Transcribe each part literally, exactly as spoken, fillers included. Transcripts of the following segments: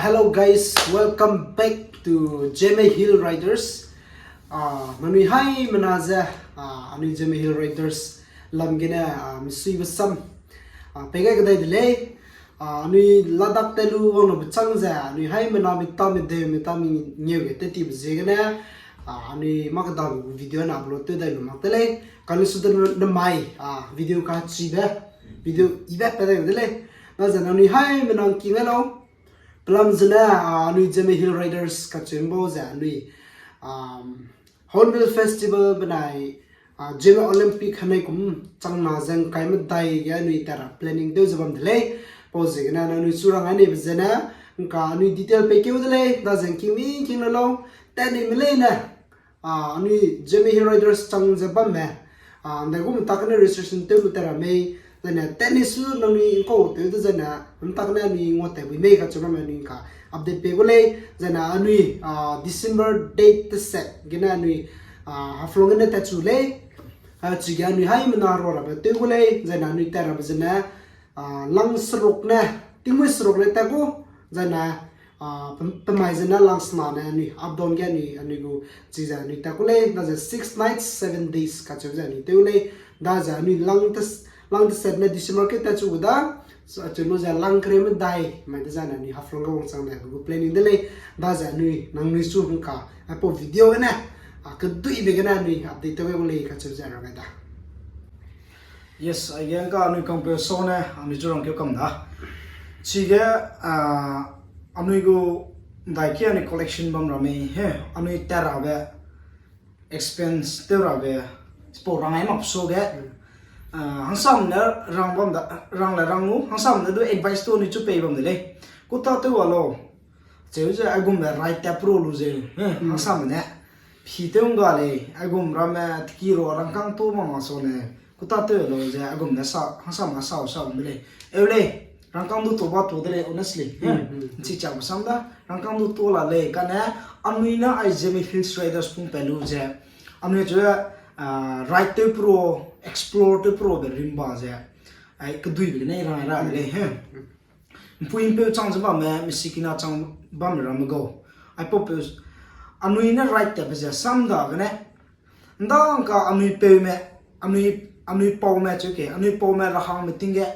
Hello guys, welcome back to Zeme Hill Riders. Ah, nanui haimena ze, ah, anui Zeme Hill Riders lam gene, ah, misuibe sam, ah, pei gai kedai de lei. Ah, anui Ladakh te lu wang lu bechâng ze, anui haimena mi ta mi de, mi ta mi ngeu ge te tibe ziegene, ah, anui mak kedau video na upload tew dai lu mak te lei. Kane su de ne mai, ah, video kachibe, video ibe pe dai de lei. Na ze nanui haimena ngking lau. Pelam zene, ah, anui Zeme Hill Riders kacheu bau ze anui, um, Hornbill Festival benai, ah, Zeme Olympic hanei kum chang na ze ngkai medai ge anui tera planning tew ze bam de lei. Pau ziegene nanui chu rang aneibe zene, ngka anui detail pei keu de lei, da ze ngking mi ngking lau, tat ni me leine, ah, anui Zeme Hill Riders chang ze bamme, ah, ndaigum tak ne registration tew lu tera mei, zene tat ni su nanui ngkau tew de zene, ntak ne anui ngua tat bui mei kacheu bamme anui ngka update pei gu lei, zene anui, ah, December date teset gene anui, ah, Haflong gene tat chu lei, ah, chige anui haimena rua rabe tew gu lei, zene anui tat rabe zene, ah, lang seruk ne, tingmui seruk ne tat gu, zene, ah, pe-, pemai zene lang sena ne anui, up down ge anui, anui gu, chize anui tat gu lei, da ze six nights, seven days kacheu ze anui tew lei, da ze anui lang tes-, lang teset ne December ke tat chu gu da, acheu lu ze lang kere medai, mai de zene anui Haflong ge wangchang dai gu planning de lei, da ze anui, nangnui chu ngka, aipau video gene, ah, keduibe gene anui update tew gu lei kacheu ze rang gai da. Yes, aige ngka anui kangpeu sau ne, anui chu rangkeu kam da. Chige, ah, anui gu ndaiki anui collection bam ramme, he, anui tat rabe expense tew rabe, chipau rang ai mak su ge, ah, hangsam ne rang bam da, rang le rang lu, hangsam ne du advice tu anui chu pei bam de lei. Kuta tew wa lau, cheu ze aigumbe right tat pro lu ze, he, hangsam ne, phi tew ngga lei, aigum ramme teki ro rangkâng tu ma ma sau ne, kuta tew lau ze, aigum ne sa, hangsam ne sa, sa bam de lei. Eu lei, rangkâng du tu ba tu de lei, honestly. Nchi chak sam da, rangkâng du tu la lei, kane, anui ne ai Zeme Hill Riders pung pe lu ze, anui chu, ah, ride tew pro, explore tew pro de rimba ze, ai, keduibe ne rang ra de lei, he. Mpui mpeu chang ze bamme, misikina chang bamme ramme gau. Aipau peu, anui ne ride tatbe ze sam dagene, ndangka anui peume, anui, anui paume chu ke, anui paume rahangme ting ge,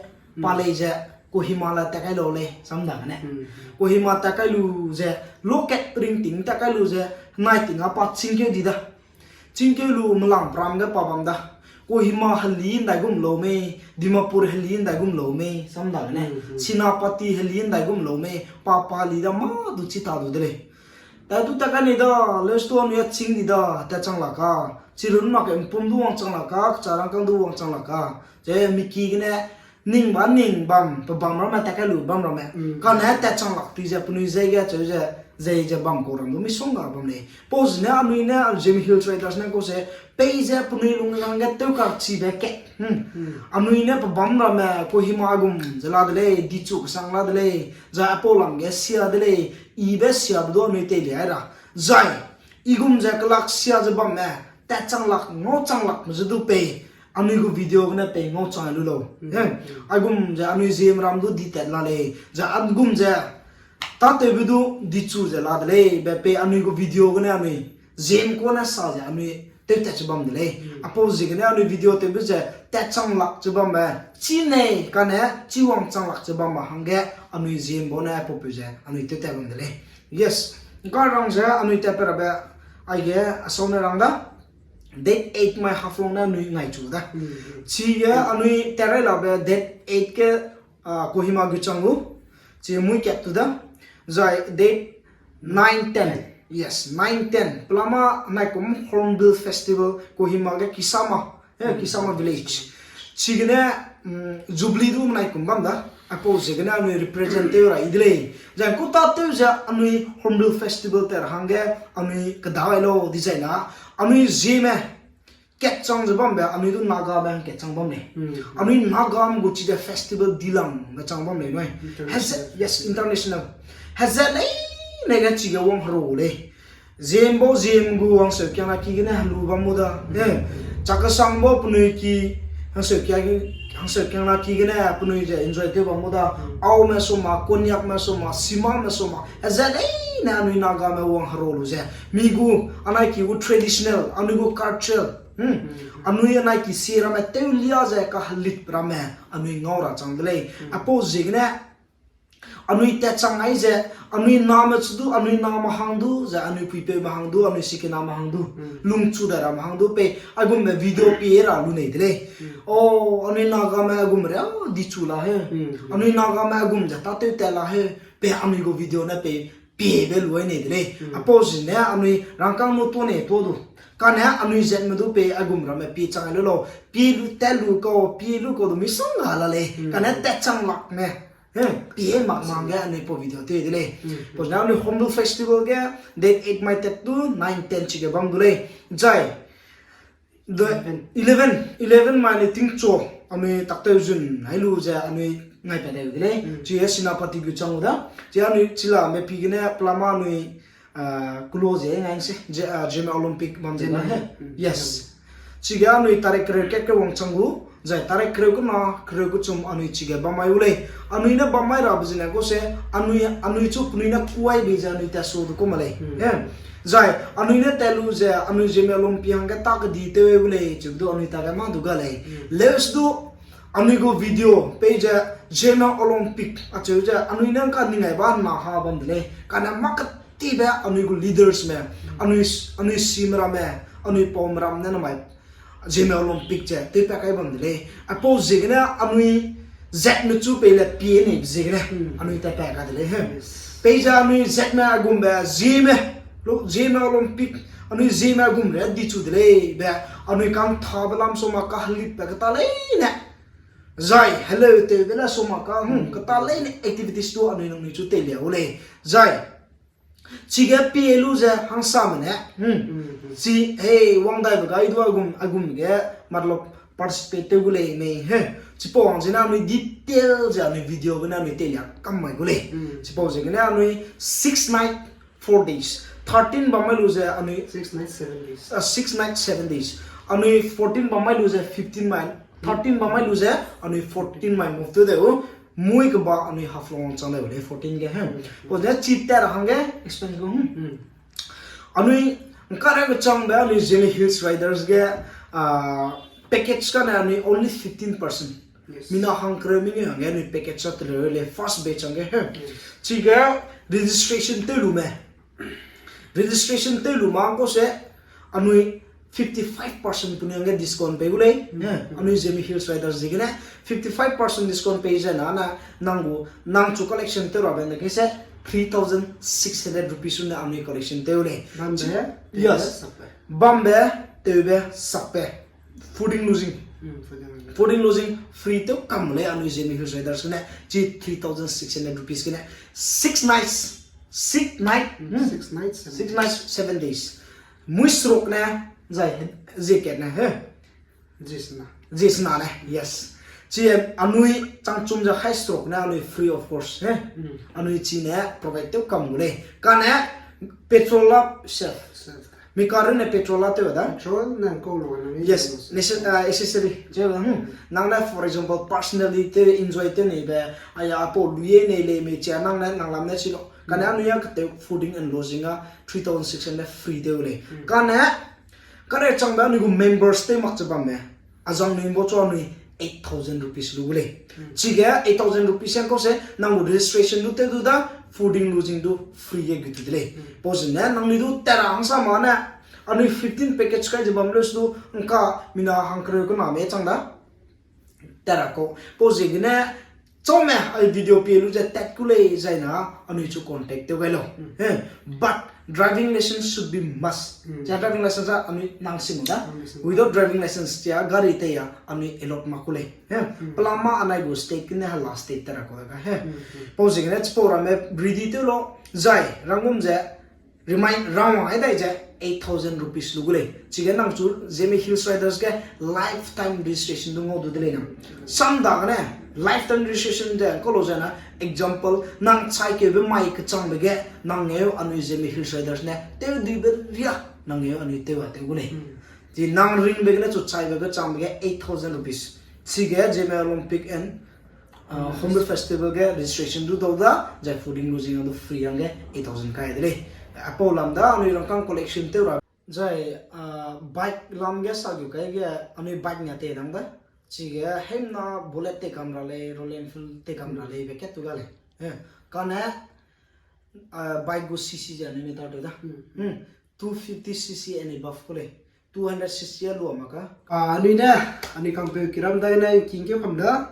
pa lei ze, Kohima la tat kai lau lei, sam dagene. Kohima tat kai lu ze, loket ring ting tat kai lu ze, nai ting a pa chingkeu di da. Chingkeu lu melang pram ge pa bam da. Kohima heli ndaigum lau mei, Dimapur heli ndaigum lau mei, sam dagene. Senapati heli ndaigum lau mei, pa pa heli da mâ du chi ta du de lei. Tat du tat kai nei da, leustu anui a ching di da, tat chang la ka. Chirun mak ke mpum du wangchang la ka, kecharangkâng du wangchang la ka. Ze miki gene, ning ba ning bam, pe bam ramme tat kai lu bam ramme. Kane tat chang lak ti ze penui zei ge cheu ze, zei ze bam kau ram du misongga bam lei. Pau zene anui ne, Zeme Hill Riders ne kau se, pei ze penui lung hangge tew kak chibe ke. Anui ne pe bam ramme, Kohima gum ze la de lei, dichu kesang la de lei, zai apau lam ge sia de lei, ibe siabe du anui teilia ra. Zai, i gum ze kelak sia ze bamme, tat chang lak, ngau chang lakme ze du pei, anui gu video gene pei ngau chang lu lau. Aigum ze anui Zeme ram du di tat la lei, zai aigum ze, tâtewbe du dichu ze la de lei, be pei anui gu video gene anui, Zeme kane sa ze anui, tew tat che bam de lei. Apau ziegene anui video tewbe ze, tat chang lak che bamme, chi nei kane, chi wang chang lak che bamme hangge, anui Zeme bau ne aipau peu ze, anui tew tat bam de lei. Yes, ngka rang ze anui tat pe rabe, aige asau ne rang da, date eight mai Haflong ne anui ngai chu da. Chige anui tat rai labe date eight ge, ah, Kohima gu chang lu, chi mui kat tu da, zai date nine ten. Yes, nine ten. Pelama naikum Hornbill Festival, Kohima ge Kisama, eh, Kisama Village. Chigene, mm, Jubilee du naikum bam da. Apau ziegene anui represent tew ra i de lei. Zai kuta tew ze anui Hornbill Festival tat ra hangge anui kedai lau di zai na. Anui Zeme kat chang ze bambe, anui du Nagame kat chang bam lei. Anui Nagam gu chide festival dilangme chang bam lei nui. Yes, international. Heze lei, lei ne chige wang hero lei. Zeme bau Zeme gu hangseu kia na ki gene helu bam mu da. Eh, Chakhesang bau penui ki hangseu kia ki, Hangseu kiang la ki gene penui ze enjoy tew bam gu da. Aume suma, Konyakme suma, Simame suma, a ze leine anui Nagame wang hero lu ze, mi gu, anai ki gu traditional, anui gu culture, anui anai ki si ramme tewlia ze kahelit ramme anui ngau ra chang de lei. Apau ziegene anui tatchang ai ze, anui name chu du, anui name hang du ze, anui puipeume hang du, anui sikiname hang du, lungchu dai ramme hang du pei aigumbe video pie ra lu nei de lei. O, anui Nagame aigum ria dichu la he, anui Nagame aigum ze tâtew tat la he, pe anui gu video ne pei piebe lu ai nei de lei. Apau ziegene anui rangkâng nu tuâ nei tuâ du, kane anui zatme du pei aigum ramme pie chang ai lu lau, pie lu tat lu kau, pie lu kau du misongga la lei, kane tatchang lakme pie mak ma hangge anui pau video tew de lei. Pau ziegene anui Hornbill Festival ge date eight mai tat du nine ten chige bam du lei. Zai eleven, eleven mai anui tingchu, anui taktew zun hai lu ze anui ngai pat deu de lei. Chi e Senapati gu chang gu da. Chi anui chi lame pi gene pelama anui kulo ze ngai se, Zeme Olympic bam ze na he. Yes. Chige anui tarik kereu kat ke wangchang gu, zai tarik kereu kena, kereu kechum anui chige bam mai gu lei. Anui ne bam mai rabe zene kau se, anui, anui chu penui ne kuai bei ze anui tat su du ku ma lei. Zai anui ne tat lu ze anui Zeme Olympic hangge ta kedi tew gu lei, chibe du anui tage mâ du ga lei. Leus du anui gu video pei ze Zeme Olympic acheu ze anui ne ngka ning ai ba na ha bam de lei. Kane mâ ketibe anui gu leadersme, anui, anui sime ramme, anui paume ram ne namai Zeme Olympic ze tewpat kai bam de lei. Apau ziegene anui zatme chu pei le pie neibe ziegene anui tatpat kai de lei he. Pei ze anui zatme aigumbe Zeme, Zeme Olympic, anui Zeme aigum re dichu de lei be, anui kanthabe lam suma kahelitbe keta leine zai heleu tewbe le suma ka, keta leine activities du anui nangnui chu teilia gu lei. Zai chige pie lu ze hangsame ne, chi, hei, wang daibe gai du aigum, aigum ge, matlab, participate tew gu lei mei he. Chipau hang zene anui detail ze anui video gene anui teilia kam mai gu lei. Chipau ziegene anui six night, four days. Thirteen bam mai lu ze anui six night, seven days. Anui fourteen bam mai lu ze fifteen mai, thirteen bam mai lu ze anui fourteen mai move tew de u. Mui keba anui Haflong chang de u lei fourteen ge he. Pau ze chi tat ra hangge expense gu, anui ngkareu kechangbe anui Zeme Hills Riders ge package kane anui only fifteen person. Mina hangkereu mengeu hangge anui package a teleu lei first batch hangge he. Chige registration tew lume. Registration tew lu ma kau se anui fifty-five percent penui hangge discount pei gu lei. Anui Zeme Hills Riders ziegene fifty-five percent discount pei ze na na nang gu, nang chu collection tew rabe ne ke se three thousand six hundred rupees ne anui collection tew lei. Bambe, tewbe, sakbe, fooding lodging. Fooding lodging free tew kam lei anui Zeme Hills Riders gene, chi three thousand six hundred rupees gene, six nights, six night, six nights, seven days. Mui seruk ne, zai, zie kat ne he. Zie sena ne, yes. Chi anui changchum ze hai seruk ne anui free of cost he. Anui chi ne provide tew kam gu lei. Kane petrol la self. Mi car ne petrol la tew da. Yes, accessory. Nang ne, for example, personally tew enjoy tew neibe, aya apau luye nei lei mei chia nang ne nang lam ne chi lau. Kane anui a ketew fooding and lodging a three thousand six hundred free tew lei. Kane, kane changbe anui gu members tew mak che bamme. Azang nui mbo chu anui eight thousand rupees lu gu lei. Chige eight thousand rupees yang kau se nang gu registration du tew du da, fooding lodging du free ge gu ti de lei. Pau zene nangnui du tera hangsa ma ne, anui fifteen package kai ze bam leus du, ngka mina hangkereu kename chang da. Tera kau. Pau ziegene, chaume, ai video pie lu ze tat ku lei zai na, anui chu contact tew gai lau. But driving license should be must. Chia driving license a anui nang sim da. Without driving license chia gari tei a anui allowed mak ku lei. Pelama anai gu state kene hala state tera kau da ga he. Pau ziegene chipau ramme ready tew lau zai rangum ze remind rangwang ai dai ze eight thousand rupees lu gu lei. Chige nang chu Zeme Hills Riders ge lifetime registration du ngau du de lei nang. Sam dagene lifetime registration de kau lau zai na example nang chai keube mai kechangbe ge nang ngeu anui Zeme Hills Riders ne tew dibe ria nang ngeu anui tew a tew gu lei. Chi nang ringbe gene chu chaibe kechangbe ge eight thousand rupees. Chige Zeme Olympic and, uh, Hornbill Festival ge registration du dau da, zai fooding lodging du free hangge eight thousand kai de lei. Apau lam da anui rangkâng collection tew ra. Zai, uh, bike lam ge sa gu kai ge anui bike nia te dang da. Chige hemna Bullet te kam ra lei, Royal Enfield te kam ra lei, be kat tu ga lei. Eh, kane, uh, bike gu C C ze anui ne ta te da. Hmm, two fifty C C and above ku lei. Two hundred C C a lua mak ka. Ah, anui ne, anui kangpeu kiram dai ne king ke kam da.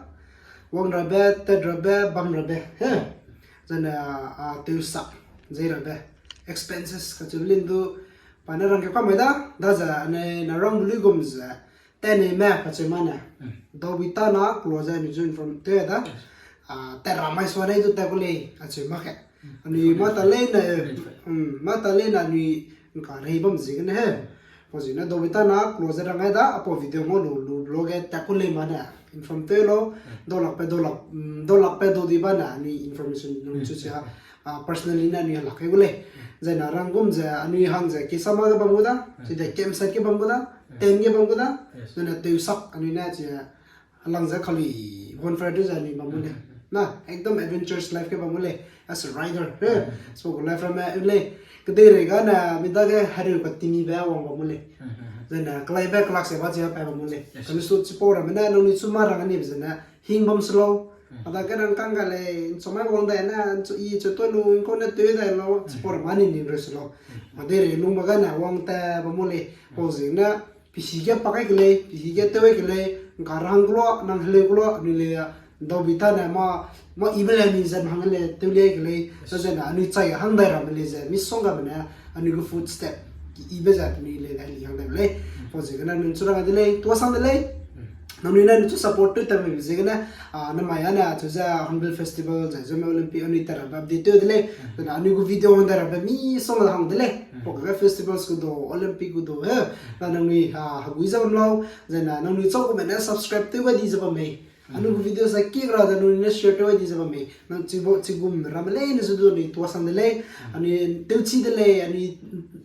Wang rabe, tet rabe, bam rabe. He. Zane, ah, teu sak, zei rabe. Expenses kacheu lin du, pa ne rang ke kam mai da. Da ze, ane, na rang lui gum ze. Te ne me kacheu ma ne. Dau bi ta na, close anui zu inform te da. Ah, te ra mai sua ne du te ku lei, acheu ma ke. Anui ma ta lei ne, mm, ma ta lei na anui ngka rei bam ziegene he. Pau ziegene dau bi ta na close rang ai da, apau video ngau lu, lu, lu ge ta ku lei ma ne. Inform te lo, dau lak pe, dau lak, mm, dau lak pe dau di ba na anui information nung chu chia, ah, personally na anui lak kai gu lei. Zai na rang gum ze, anui hang ze, kisa ma ge bam gu da, chide campsite ge bam gu da, tent ge bam gu da, zai na teu sak anui na chia, alang ze kali bonfire du ze anui bam gu lei. Na, ekdom adventurous life ke bam gu lei. As a rider, he. So, gu life ramme, u lei. Kedei rei ga na, mi dage hereu ka timi be wang bam gu lei. Zai na, kelai be kelak se ba zia pai bam gu lei. Kami su chipau ramme na, nang ni chu ma rang ni be zai na, hing bam se lau. Ada ke rang kang ga lei, nchu mai wang dai na, nchu i chu to lu, nko ne teu dai lau, chipau ramme ni ning reu se lau. Ma dei rei lung ba ga na, wang ta bam gu lei. Pau ziegene, pisi ge pak ai ke lei, pisi ge tew ai ke lei, ngka rang ku lo, nang heleu ku lo, anui lei, dau bi ta ne ma, ma i be le anui zan hang le, tew le ke lei, sa ze na, anui chai hang dai ramme lei ze, misongga me ne, anui gu footstep, ki i be ze, anui lei, heli hang dai lei, pau ziegene, anui chu rang de lei, tua sang de lei, nangnui ne, anui chu support tew ta me ziegene, ah, namai a ne, chu ze, Hornbill Festival, ze, Zeme Olympic, anui ta rabe update tew de lei, ze na, anui gu video hang dai rabe, misongga hang de lei, pau ke festivals ku do, Olympic ku do, he, na nangnui, ah, hagui ze bam lau, ze na, nangnui chau ku me ne, subscribe tew gai di ze bam mei. Anui gu video sa kik ra ze nangnui ne share tew gai di ze bam mei. Nang chibo, chigum ramme lei ne su du anui tua sang de lei, anui tewchi de lei, anui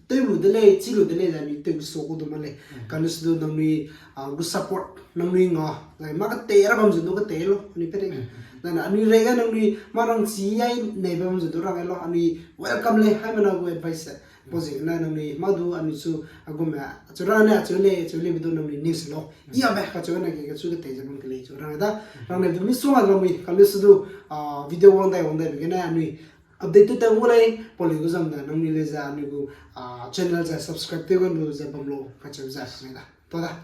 tew lu de lei, chi lu de lei, anui tew su ku du ma lei. Kane su du nangnui, ah, gu support, nangnui nga, zai ma ketei ra bam zu du ketei lo, anui pe de. Zai na anui rei ga nangnui ma rang chi ai nei bam zu du rang ai lo, anui welcome lei, hai ma na gu advice se. Pau ziegene nangnui ma du anui chu a gum me, chu rang ne, chu lei, chu lei be du nangnui ning se lo. I a be, kacheu ne ke, kacheu ketei ze bam ke lei, chu rang da. Rang ne du misongga lamui, kane su du, ah, video wang dai, wang dai be gene anui update tew ta gu lei, pau lei gu zam da, nangnui lei ze anui gu, ah, channel ze subscribe tew gai lu ze bam lau, kacheu ze, ne da. Tua da.